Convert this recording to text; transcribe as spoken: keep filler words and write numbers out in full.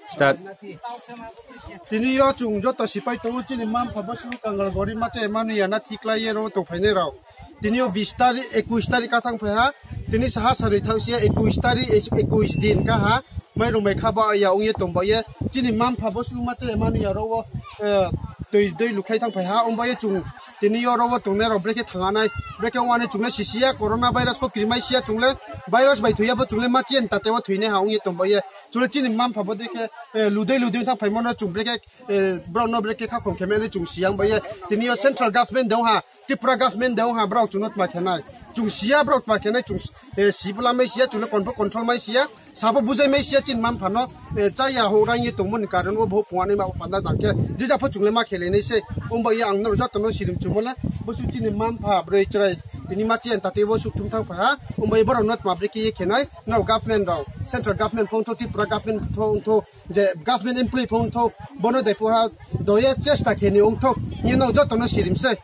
Start. Tini yo chung joto sipai tong ou, chini mma-mpha bo suh kangal gori ma cha mani ya na thiklai ye ro tongphainai rao. Tini yo bis tarik, ekush tarik ka thanngphai ha. Tini saha sarui thaoh si ya, ekush tarik, ekush din ka ha. Mairung mai kha ba ya ong ye tong ba ye. Chini mma-mpha bo suh ma cha mani ya ro wo, tui dei lukhlai thanngphai ha. Ong ba ye chung tini yo ro wo tongnai rao brekhe thanng nai, brekhe ong nai chung le sisi ya, corona virus pho krimai si ya chung le, virus bai thoi ya pho chung le ma chi ye ntate wo thoinai ha ong ye tong ba ye. Chung le chini mma-mpha bo dei khe, ludei ludei thanngphaimo no chung brekhe, brao no brekhe khakhom khe mani chung si ya ong ba ye. Tini yo central government de ong ha, Tripura government de ong ha, brao chung no tma khe nai. Chung si ya brao tma khe nai, chung si pho lamai si ya, chung le kon pho control mai si ya, sa pho bujai mai si ya, chini mma-mpha no, chá ya houh rang ye tongmo ni karon wo bo phuh anaima panda tang khe, jija pho chung le ma khelai nai se. Ong ba ye ang nrao joto no sirimchumo le, bo suh chini mma-mpha broi chrai, tini ma chi ye ntate wo suh thum thanngphai ha, ong ba ye brao no tma brekhe ye khe nai, nrao government rao, central government pho ong thou, Tripura government pho ong thou, je government employee pho ong thou, bo no dei phuh ha, do ye chesta khe ni ong thou hing ye nrao joto no sirim se.